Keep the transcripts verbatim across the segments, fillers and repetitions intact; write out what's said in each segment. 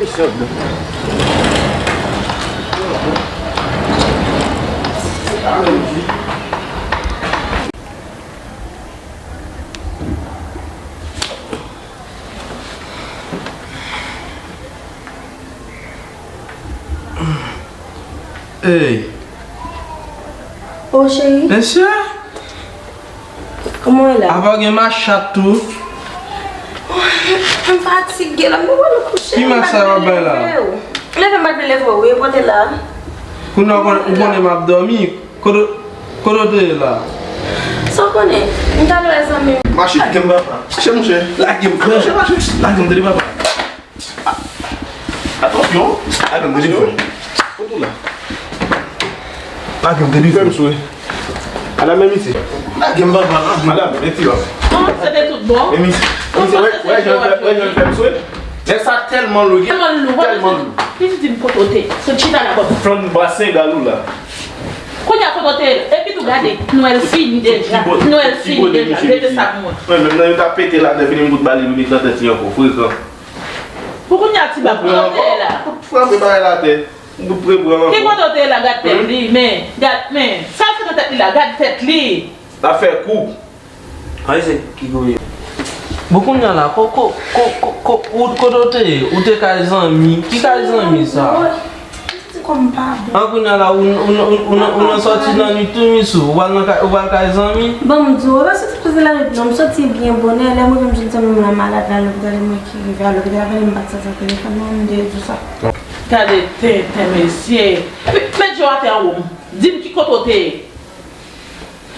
Ey, O cheri, mesye, kòman w ye la? Apa w gen machat tou? M fatige la, m pa vle kouche. Ki machat w ap bay la? Leve, m pa t vle leve w, wi, pote la. Kounye a w konnen, ou konnen m ap dòmi. Kote, kote w te ye la? Sa w konnen, m t al wè zanmi m. Mache. Lage m, papa. Mache, monchè. Lage m, frè. Mache, mache. Lage m, tande, papa. Atansyon. Lage m, tande, frè. Kote w la? Lage m, tande, frè. Fè m swe. Madanm, men misye. Lage m, papa. Madanm, men ti lòf. Kòman se te tout bon? Men misye. Men misye, wè, wè, jan l fè, wè, jan l fè m swe. Nèg sa tèlman lou, tèlman lou. Tèlman lou. Li di m kote w te ye. Sot chita la, bòb. Flann bwa sengal ou la. Kounye a kote w te ye. Epi tou gade, Nwèl fini deja. Nwèl fini deja. Rete sa pou mwen. Mwen menm nan yo ta pete ladan, vini m kout bal li met nan tèt li ankò. Frekan. Pou kounye a ti bab, kote w te ye la? Kout frape bagay la atè. M kout pre pran ankò. Ki kote w te ye la? Gad tèt li, men. Gad, men. Sa l fè nan tèt li la? Gad tèt li. L ap fè kou. Ay, se ki kote. Bon, kounye a la, ko, ko, ko, ko, ko, ou, kote w te ye? Ou te kay zanmi? Ki kay zanmi sa? Ti kò m pa bon. An, kounye a la, ou, ou, ou, ou, ou, ou nan sòti nan nwit tou, misye? Ou al nan kay, ou al kay zanmi? Bon, m di w, ou pa sòti poze la nwit, non. M sòti byen bonè. Lè m rive, m jwenn zanmi m lan malad la lopital, e mwen ki rive a lopital. Apre m pa t santi telefòn nan, m te di w sa. Gade tenten, mesye. Met je w atè an wo m. Di m ki kote w te ye.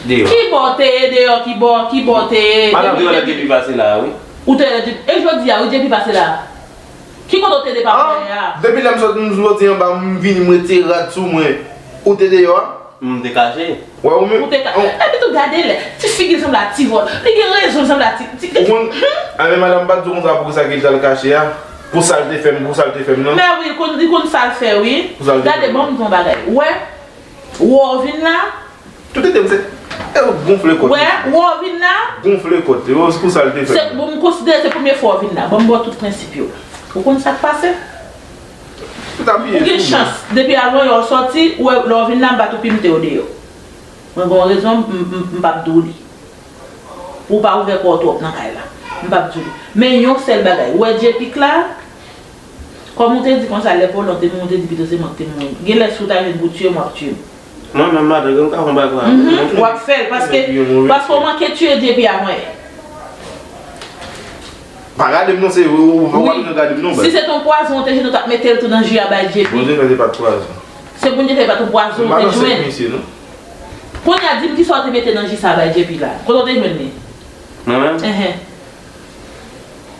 Deyò. Ki bò w te ye deyò? Ki bò, ki bò w te ye? Madanm, deyò lè Djepi pase la a, wi. Ou te lè Djepi, e jodi a, wi, Djepi pase la a. Ki kote w te depi a? Depi lè m sot, m soti anba, m vini, m rete rad sou mwen. Ou te deyò a? M te kache. Wè ou menm. Ou te ka-, epi tou gade lè, ti figi l sanble a ti vòl. Li gen rezon, l sanble a ti, ti. Ou konn, a, men madanm pa t di w konsa pou sa ke l t al kache a. Pou sa l te fè m, pou sa l te fè m nan. Men wi, li konn, li konn sa l fè, wi. Pou sa l te fè m. Gade, ban m di w yon bagay. Wè, wè w vin la. Tout ete m se, e w gonfle kòt. Wè, wè w vin la. Gonfle kòt. E w, pou sa l te fè m. Se, bon, m konsidere se premye fwa w vin la. Ban m ba w tout prensip yo. Ou konn sa k pase? Ou gen chans, depi avan yè w sòti, ou wè, lè w vin la, m pa t ou pimte w deyò. Mwen gen yon rezon, m, m, m, m p ap di w li. Ou pa ouvè kò w twòp nan kay la. M p ap di w li. Men yon sèl bagay, ou wè Djepik la, kòm ou te di konsa, lè Polon te mouri, ou te di pito se mwen k te mouri. Genlè si w ta jwenn pou tiye m, w ap tiye m. Mwen menm, madanm, m ka fè yon bagay konsa. Mhm, w ap fè l, paske, paske w manke tiye Djepi avan yè. Pa gade m non, se ou, ou, ou pa bezwen gade m non, baz. Si se te yon pwazon ou te jwenn, ou t ap mete l tou nan ji a bay Djepi. Bondye fè se pa t pwazon. Se Bondye fè pa t yon pwazon ou te jwenn. M pa nan sèk mesye non. Kounye a, di m kisa w te mete nan ji sa a bay Djepi la. Kote w te jwenn li? Mwen menm? Enhen.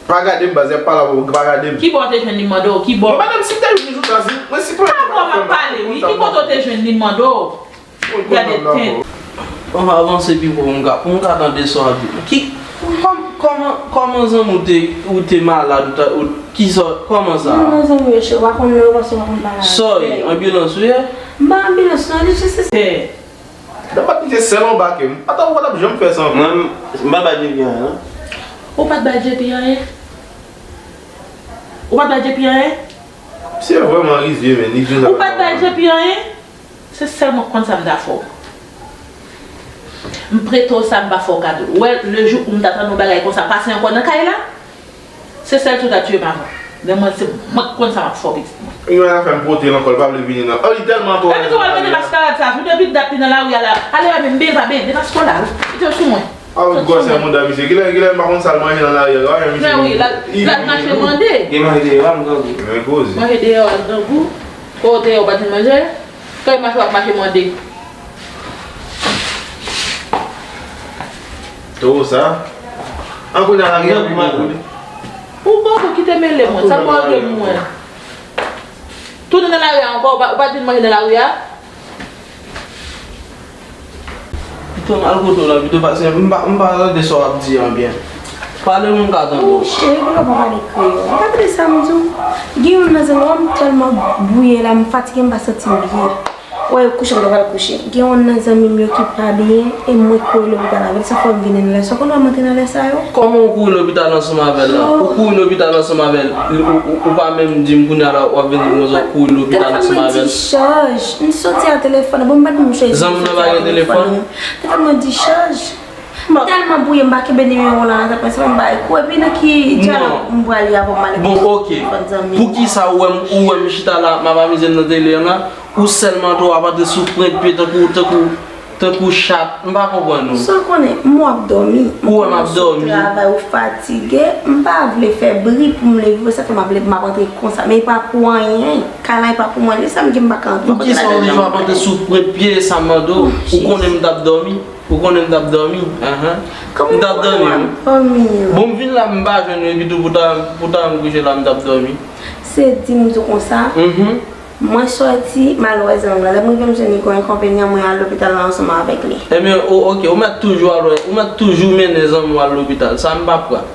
Pa gade m, baz, y ap pale avè w, pa gade m. Ki bò w te jwenn li, m mande w, ki bò? Bon, madanm, si m te jwenn li jounen sa, si, mwen si pran. Avè w m ap pale, wi. Ki kote w te jwenn li, m mande w? Gade tenten. Ann avanse pi fò pou m ka, pou m ka tande sa w ap di. Ki, kòm-, kòman, kòman zanmi w te, ou te malad, ou ta, ou, ki sa, kòman sa? Non, non, zanmi yo, chè, w pa konn non, paske w pa konn pale avè yo. Sa w ye, anbilans ou ye? M pa anbilans, non, li jis se. Nan pa kite sèl anbake m. Ata ou pa t ap janm fè sa ankò. Mwen, m pa bay Djepi anyen, non. Ou pa t bay Djepi anyen? Ou pa t bay Djepi anyen? Misye vrèman rizye, men, li di sa. Ou pa t bay Djepi anyen? Se sèl mwen k konn sa m ta fè w. M prete w sa, m pa fè w kado. Ou wè, lejou ou m ta tande yon bagay konsa pase ankò nan kay la, se sèl si w ta tiye m avan. Men mwen, se mwen k konn sa m ap fè w, pitit mwen. Yon afè m pote l ankò, l pa vle vini nan. Oh, li tèlman twò. Epi tou al mete maskarad sa, tou depi dat li nan lari a la. Ale a men, m benyen pa benyen, de paskò la, wi. Kite w sou mwen. A, ou gwosè mouda misye. Kilè, kilè m pa konn sa l manje nan lari a, w a wè misye. Men wi, l al, l al mache mande. Gen manje deyò a, m grangou. Men koze. Manje deyò a, l grangou. Kote yo pa t manje. Kay mache w ap mache mande. Towo sa. An kounye a lari a pi bon pou li. Ou bon pou kite mele mwen, sa pou antre mwen. Tounen nan lari a ankò, ou pa, ou pa t vin manje nan lari a? Pito m al kote w la, pito, paske m pa, m pa tande sa w ap di an byen. Pale pou m ka tande w. Ou cheri, poukisa w pa pale kreyòl? Ou pa tande sa m di w? Gen youn nan zanmi w, m tèlman bwouye la, m fatige, m pa santi m byen. Wè, kouche m ta pral kouche. Gen youn nan zanmi m yo ki pa byen, e mwen k kouri lopital avè l. Sa fè m vin anndan la. Sa w konn wè m antre nan lè sa yo? Kòman w kouri lopital ansanm avè l la? Ou kouri lopital ansanm avè l, ou, ou, ou pa menm di m kounye a la w ap vin di m konsa w kouri lopital ansanm avè l? Telefòn mwen dichaj. M soti a telefòn, bon, m pa t menm chwazi. Zanmi w nan pa gen telefòn? Telefòn mwen dichaj. M tèlman bwouye, m pa kenbe nimewo w la nan tèt mwen, se menm bagay kou. Epi nan ki dyalòg m pral ye avè w, m ale. Bon, oke. Poukisa ou wè m, ou wè m chita la, m ap amize m nan tele an la, ou sèlman tou ap antre sou pwent pye tankou, tankou, tankou chat? M pa konprann ou. Sa w konnen, m wè w ap dòmi. Ou wè m ap dòmi? Travay, ou fatige, m pa vle fè bri pou m leve, sa fè m ap leve, m ap antre konsa. Men e pa pou anyen. Kay la e pa pou mwen, li sa m gen m pa ka antre. Poukisa ou toujou ap antre sou pwent pye, sa m mande w? Ou konnen m t ap dòmi? Ou konnen m t ap dòmi? Ahan. M t ap dòmi, wi. Bon, m vin la, m pa jwenn ou, epi tou pou ta, pou ta m kouche la, m t ap dòmi. Se di m di w konsa. Mhm. Mwen sòti, m al wè zanmi m lan. Lè m rive, m jwenn li gen yon enkonvenyan, mwen al lopital la ansanm avèk li. Ebyen, o-, oke, ou mèt toujou al wè, ou mèt toujou mennen zanmi w al lopital. Sa, m p ap pran.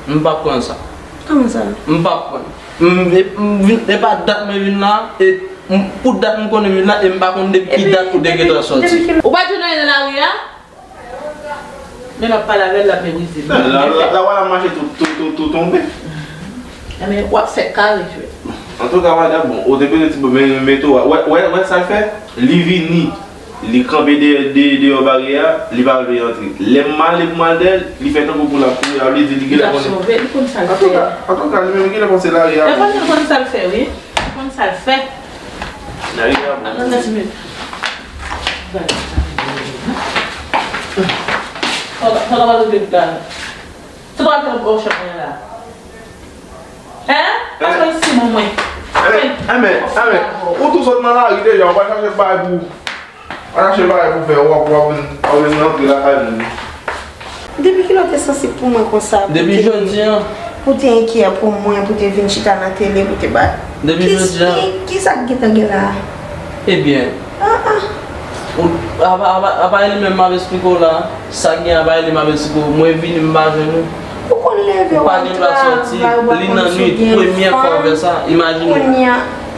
M p ap pran sa. Kòman sa? M p ap pran. M, e, m vin, e pa dat mwen vin la, e m, pou dat m konnen m vin la, e m pa konn depi ki dat ou te gentan sòti. Ou pa t jwenn anyen nan lari a? Men l ap pale avè l, l ap meprize l. La, la, la, la, w ap mache tou, tou, tou, tou tonbe. Ebyen, w ap fè kare, frè. Antouka, madanm, bon, ou te bezwen ti bon, men, men tou, wè, wè, wè sa l fè? Li vini, li kanpe dèyè, de-, deyò baryè a, li pa vle antre. Lè m ale pou m al dèyè l, li fè tankou pou l ap kouri, a vle di li genlè konnen. Li ap sove, li konn sa l fè. Antouka, antouka, li menm li genlè panse lari a. Li konn sa l fè, wi. Li konn sa l fè. Lari a bon. Atann de minit. Fò, fò, fò, fò, fò, fò, Sa w ap fè nan bò chanm mwen la? Hein? Pase isi non mwen. Enben, enben, ou tou sot nan lari deja, ou pa chache bagay pou, pa chache bagay pou fè, w ap, w ap vin, w ap vin rantre lakay moun. Depi kilè w te sansib pou mwen konsa? Depi jodi a. Pou te enkyè pou mwen, pou te vin chita nan tele, pou te ba. Depi jodi a. Ki, ki, ki sa k gentan gen la? Ebyen, ah, ah. Ou, apa, apa, apa e li menm m ap esplike w la. Sa k gen apa e li m ap esplike w. Mwen vini m pa jwenn ou. Ou konn leve w al travay, ou pa gen dwa sòti. Li nan nwit, premyè fwa w fè sa, imajine w. Kounye a,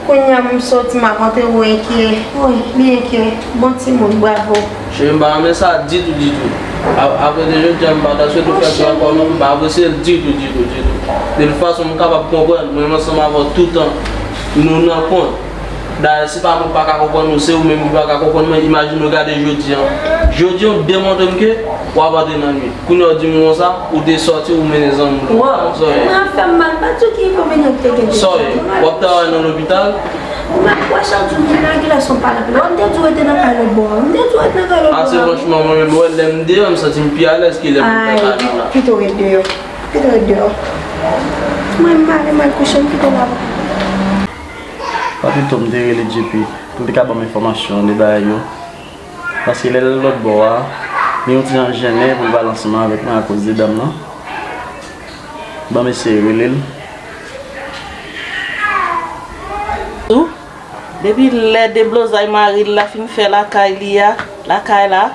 kounye a m soti m ap antre, ou enkyè. Wi, li enkyè. Bon timoun, bravo. Cheri, m pa renmen sa ditou, ditou. A, apre de jodi a, m pa ta swete w fè sa ankò non, m pa apresye l ditou, ditou, ditou. De tout fason, m kapab konprann, mwen menm ansanm avè w toutan, nou nan kont. Dayè, si pa mwen k pa ka konprann ou, se ou menm ki pa ka konprann mwen, imajine w gade jodi a. Jodi a, ou demontre m ke w ap antre nan nwit. Kounye a, w di m konsa, ou te sòti, ou mennen zanmi w. Wow, sa w ye? Mwen ap fè m mal, m pa di w ki enkonvenyan ki te gen deja. Sa w ye? W ap travay nan lopital? Ou menm, wè chak jou m vin la, kilès ou pale anpil. Wè, m te di w rete nan kay lòt bò a. M te di w rete nan kay lòt bò a. Ase franchman, mwen menm, wè, lè m deyò, m santi m pi alèz ke lè m nan kay la. Ay, pito ret deyò. Pito ret deyò. Mwen, m ale, m al kouche, m kite w la. Pa pito m te rele J P pou l te ka ban m enfòmasyon de bagay yo. Paske lè l lòt bò a, li yon ti jan jennen pou l pale ansanm avèk mwen akoz de dam nan. Ban m eseye rele l. Tou, depi lè deblozay mari l la fin fè lakay li a, lakay la,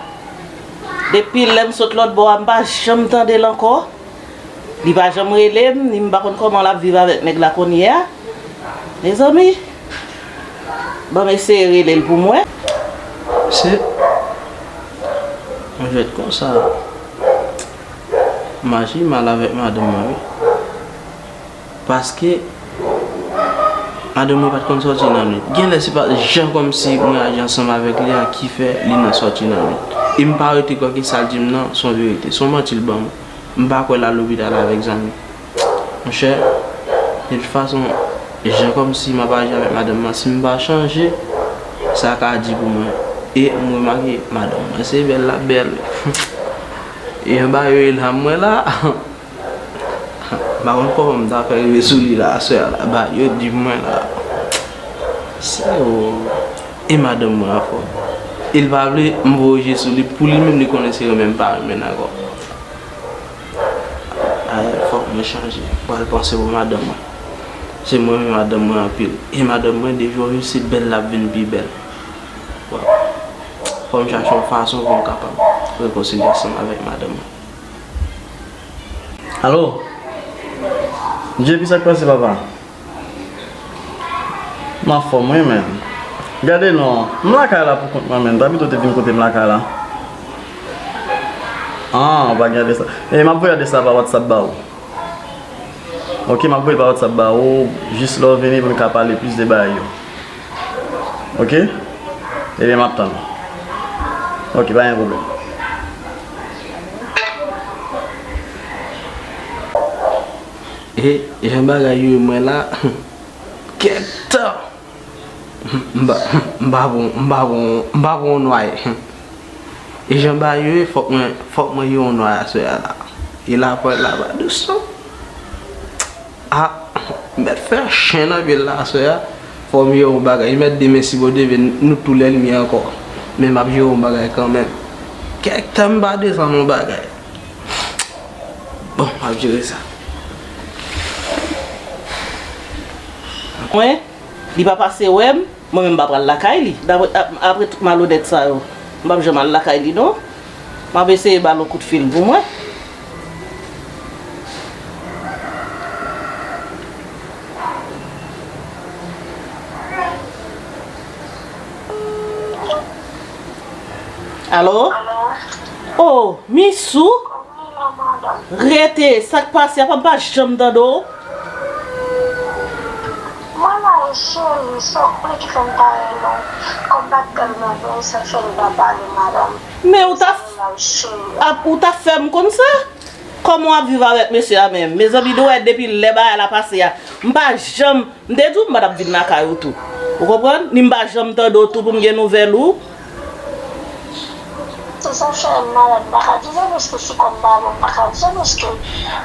depi lè m sot lòt bò a, m pa janm tande l ankò. Li pa janm rele m, ni m pa konn kòman l ap viv avèk nèg la kounye a. Mezanmi, ban m eseye rele l pou m wè. Se, anfèt, konsa, m aji mal avèk madanm mwen, wi. Paske, madanm mwen pa t konn sòti nan nwit. Genlè se pa jan kòmsi mwen aji ansanm avèk li a ki fè li nan sòti nan nwit. E m pa rete kwè ke sa l di m nan se yon verite. Se yon manti l ban mwen. M pa kwè l al lopital avèk zanmi. Monchè, de tout fason, jan kòmsi m ap aji avèk madanm mwen, si m pa chanje, sa ka di pou mwen. E m remake, madanm mwen, se bèl l ap bèl. E anba yo e lam mwen la. M pa konn kòman m ta fè rive sou li la, aswè a la, ba, yo di mwen la. Se, o, e madanm mwen ankò. E l pa vle m voye je sou li, pou li menm li konnen se renmen m pa renmen l ankò. Dayè, fòk mwen chanje. M pral panse pou madanm mwen. Se mwen renmen madanm mwen anpil. E madanm mwen, de jou an jou, se bèl l ap vin pi bèl. Bon. Fò m chache yon fason pou m kapab rekonsilye ansanm avèk madanm mwen. Alo? J P, sa k pase, papa? M anfòm, wi, men. Gade non, m lakay la pou kont mwen menm. Tabito te vin kote m lakay la. Ah, ou pa gen adrès la. E m ap voye adrès la pa WhatsApp ba ou. Ok, m ap voye l pa WhatsApp ba ou, jis lè w vini pou n ka pale plis de bagay yo. Ok? Ebyen, m ap tann ou. Ok, pa gen pwoblèm. E jan bagay yo ye mwen la, kèk tan. M pa, m pa bon, m pa bon, m pa bon nwa ye. E jan bagay yo ye, fòk mwen, fòk mwen jere yon nwa aswè a la. E lapwèl la pa dous non. Ah, m mèt fè chen nan vil la aswè a. Fò m jere yon bagay. M mèt demen si Bondye vle, nou tou lè limi ankò. Men m ap jere yon bagay kanmenm. Kèk tan m pa desann yon bagay. Bon, m ap jere sa. Mwen, li pa pase wè m, mwen menm m pa pral lakay li. Dapre, ap-, apre tout malonèt sa yo, m p ap janm al lakay li non. M ap eseye ba l yon kout fil pou mwen. Alo? Alo? Oh, Misou? Wi, madanm. Rete, sa k pase? Apa m pa janm tande w? Mwen la wi, cheri, se ou ki fè m pa rele w. Kòm m pa t tèlman bon, sa fè m pa pale, madanm. Men ou ta, cheri, ap, ou ta fè m konn sa? Kòman w ap viv avèk mesye a menm? Mezanmi, nou wè depi lè bagay la pase a. M pa janm, m te di w m pa t ap vin lakay ou tou. Ou konprann? Ni m pa janm tande w tou pou m gen nouvèl ou. Se sa fè m malad, m pa ka di w, paske si kò m pa bon, m pa ka di w, paske,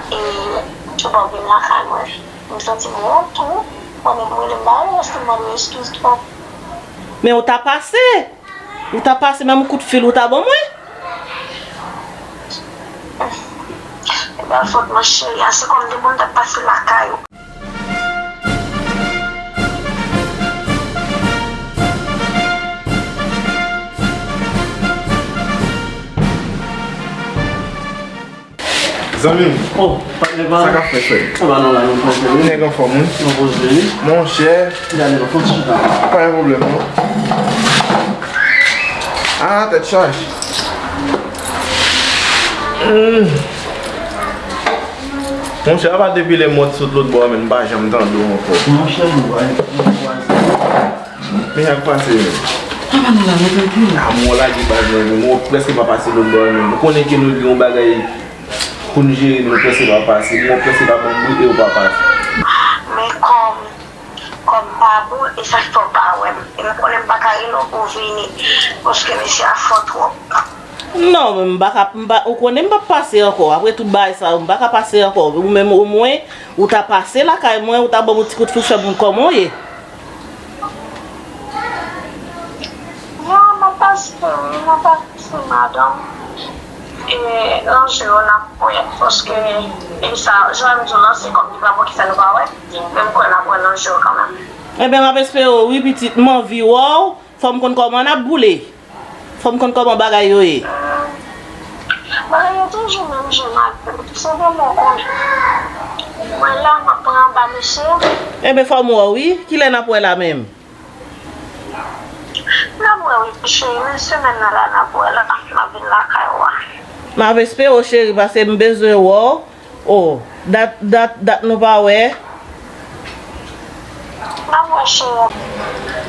e, ou pa vin lakay mwen. M santi m wont tou. Mwen menm, mwen menm, m pa renmen lè m mande w eskiz twòp. Men ou ta pase. Ou ta pase menm kout fil ou ta ban mwen. E pa fòt mwen, cheri, a se kòm de moun t ap pase lakay ou. Zanmi m. Oh, patnè pa. Sa k ap fèt, frè? Anba non la, nou pran seri. Nèg anfòm, wi. Nou poze, wi. Monchè. Gade, nou fon chita. Pa gen pwoblèm, non. Ah, tèt chaje. Hmm. Monchè, apa depi lè m wè w sot lòt bò a, men m pa janm tande w ankò. Monchè, nou pa, nou pa. Men sa k pase menm? Apa nou la, nou tranquille. Ah, mwen lage baz mwen, mwen prèske pa pase lòt bò menm. Ou konnen ke nou gen yon bagay pou n jere, nou prèske pa pase. Mwen prèske pa ban m bri e ou pa pase. Men kòm, kòm pa bon, e sa k fè w pa wè m. E m konnen m pa ka rele w pou w vini, paske mesye a fò twòp. Non, men m pa ka, m pa, ou konnen m p ap pase ankò. Apre tout bagay sa yo, m pa ka pase ankò. Ou menm, omwen, ou ta pase lakay mwen, ou ta ban m yon ti kout fil, fè m konn kòman w ye. Ya, m ap pase, wi, m ap pase, madanm. E, nan je yo n ap wè, paske, e sa, jan m di w lan, se kòm li pa bon ki fè nou pa wè, men m kwè n ap wè nan je yo kanmenm. Enben, m ap espere w, wi, pitit, m anvi wè w, fò m konn kòman n ap boule. Fò m konn kòman bagay yo ye. Bagay yo toujou menm jan, madanm. Tou senpleman, w konnen. Mwen la, m ap pran anba mesye a. Enben, fò m wè w, wi. Kilè n ap wè la menm? N ap wè, wi, cheri. Men semèn nan la, n ap wè la. M ap vin lakay ou a. M ap espere w, cheri, paske m bezwen wè w. Oh, dat, dat, dat nou pa wè. N ap wè, cheri.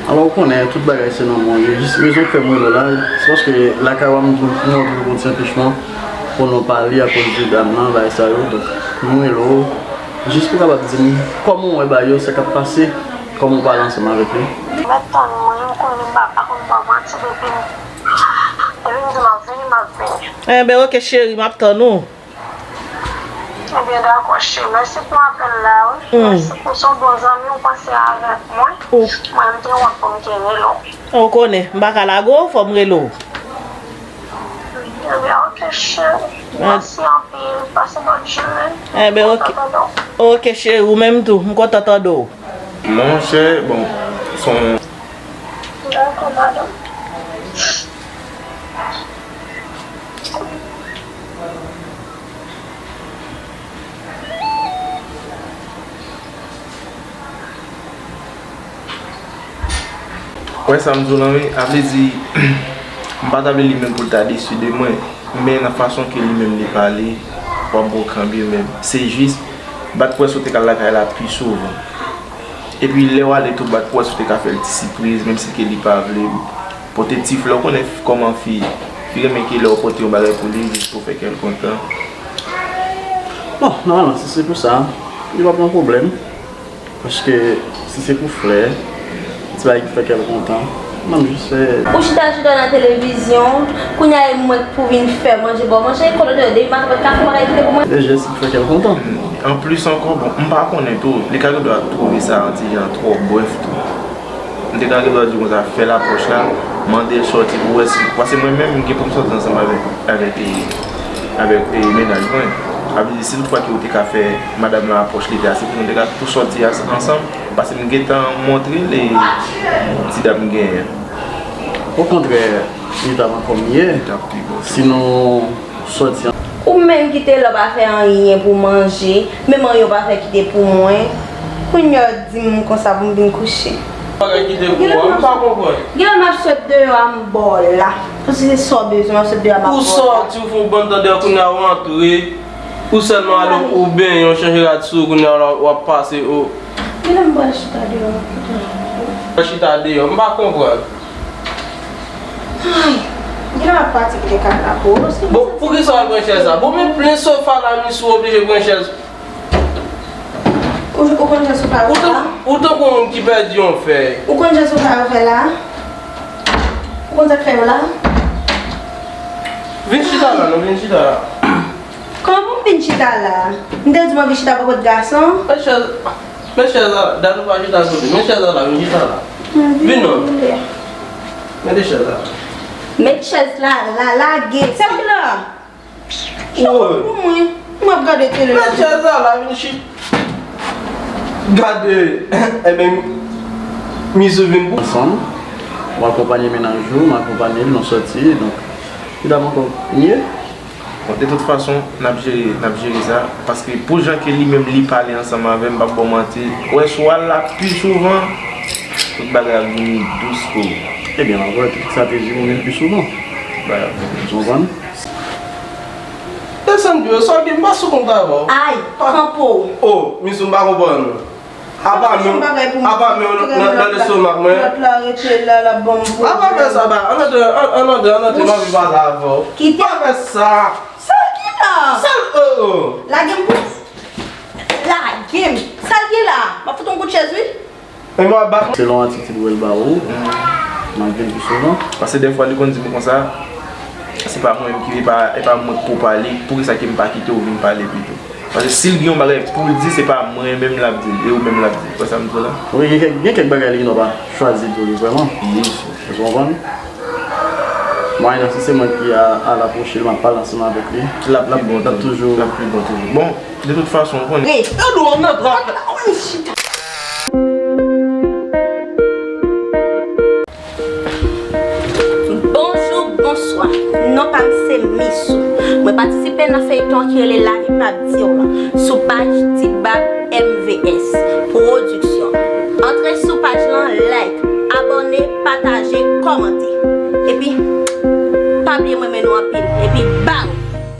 Alò, ou konnen, tout bagay se nan men w ye. Jis rezon k fè m rele w la, se paske lakay ou a m, m wè w toujou gon ti anpechman pou nou pale akoz de dam nan, bagay sa yo. Donk, m rele w jis pou w kapab di m kòman w wè bagay yo, sa k ap pase, kòman w pale ansanm avèk li. Mèt tann mwen, ou konnen m pa, pa konn ba w manti, depi m, depi m di m ap vini, m ap vini. Enben, oke, cheri, m ap tann ou. Ebyen, dakò, cheri. Mèsi pou apèl la, wi. Hmm. Mèsi pou se yon bon zanmi ou panse avèk mwen. Ou. Mwen, m te wont pou m te rele w. Ou konnen, m pa ka lage w, fò m rele w. Ebyen, oke, cheri. Mèsi anpil. Pase bòn jounen. Ebyen, oke. Mwen kontan tande w. Oke, cheri, ou menm tou. M kontan tande w. Monchè, bon, se yon. Dakò, madanm. Wè sa m di w lan wi, a vle di, m pa ta vle li menm pou l ta desi de mwen, men nan fason ke li menm li pale, w ap bon kanbye menm. Se jis, bat pou wè si w te ka al lakay la pi souvan. Epi lè w ale tou, bat pou wè si w te ka fè l ti sipriz, menm si ke li pa vle. Pote ti flè, w konnen kòman fi, fi renmen ke lè w pote yon bagay pou li, jis pou fè kè l kontan. Bon, nòmalman, si se pou sa, li p ap yon pwoblèm. Paske si se pou flè, ti bagay ki fè kè l kontan, m ap jis fè. Ou chita chita nan televizyon, kounye a e mwen k pou vin fè manje ba w manje, kote w te ye, depi maten w pa t ka fè yon bagay kite pou mwen. De jès ki fè kè l kontan. Anplis ankò, bon, m pa konnen tou, li ka gen dwa twouve sa yon ti jan twò brèf tou. M te ka gen dwa di w konsa, fè lapwòch la, mande l sòti pou wè si, paske mwen menm, m gen pou m sòti ansanm avèk, avèk, e, avèk, e, mennaj mwen. Sa vle di, si toutfwa ke w te ka fè madanm lan apwòch li te ase pou nou te ka tou sòti ansanm, paske m gentan montre l, e, ti dam m genyen an. Okontrè, li t ap ankò mye si nou sòti ansanm. Ou menm ki te la w pa fè anyen pou manje, menm anyen w pa fè kite pou mwen, kounye a w di m konsa pou m vin kouche. Bagay kite pou mwen, m pa konprann. Genlè m ap sot deyò a m ba w la. Pou si se sa w bezwen, m ap sot deyò a m ap ba w la. Ou sòti, ou fè yon bann tan deyò, kounye a w antre. Ou sèlman ale ou benyen, w chanje rad sou ou, kounye a w ap pase o. Genlè m pral chita deyò a. Pral chita deyò, m pa konprann. Ay, genlè m ap pati kite kay la pou ou. Bon, poukisa w al pran chèz la? Bon, men plen sofa la, misye, ou oblije pran chèz. Ou, ou konn jan sofa yo fè la? Ou tankou yon moun ki pèdi yon fèy. Ou konn jan sofa yo fè la? Ou konn sa k fè yo la? Vin chita la, non, vin chita la. Kòman pou m vin chita la? M te di w anvi chita bò kot gason. Mete chèz, mete chèz la, dat ou pa chita sou li. Mete chèz la la, vin chita la. Vin non. Mete chèz la. Met chèz la, la, lage. Sèl la. Chòk pou mwen. M ap gade tele. Mete chèz la la, vin chita. Gade, enben, Mizou vin pou. Ansanm, ou akonpanye mennaj ou, m akonpanye l, nou sòti, donk, li t ap ankò mye. Bon, de tout fason, n ap jere, n ap jere sa, paske pou jan ke li menm li pale ansanm avè m, m p ap ba w manti, wè si w al la pi souvan, tout bagay ap vini dous pou ou. Ebyen, m ap wè tout estrateji pou m vin pi souvan. Bagay ap vini dous. Ou konprann? Desann pye w, sa w gen m pa sou kont avè w. Ay, kanpe w. Oh, Mizou, m pa konprann ou. Apa menm, apa menm nan, nan lestomak mwen. Lòt la rete la, l ap ban m pwoblèm. Apa fè sa, ba, ann antre, ann, ann antre, ann antre, m anvi pale avè w. Kite. Pa fè sa. Sa l gen la? Sa l, oh, oh. Lage m pou. Lage m. Sa l gen la? M ap fout yon kout chèz, wi. Men m ap bat mwen. Selon atitid ou wè l ba ou, m ap vin pi souvan. Paske dèfwa li konn di m konsa, se pa mwen menm ki, e pa, e pa mwen k pou pale, poukisa ke m pa kite w vin pale pito? Paske si l gen yon bagay pou l di, se pa mwen menm l ap di l, e ou menm l ap di l. Ou wè sa m di w la? Wi, gen kèk, gen kèk bagay li gen dwa pa chwazi di w li vrèman. Wi, sou. Ou konprann? Mwen, si se mwen ki a, al apwoche l, m ap pale ansanm avèk li. L ap pi bon toujou. L ap pi bon toujou. Bon, de tout fason, ou konnen. Wi. Gade w nan trap la. Bonjou, bonswa. Non pa m se Mizou. Mwen patisipe nan feyton ki rele Lavi p ap di w lan, sou paj Ti Bab M V S Production. Antre sou paj lan, like, abòne, pataje, kòmante. Epi, pa bliye m renmen nou anpil. Epi, bam!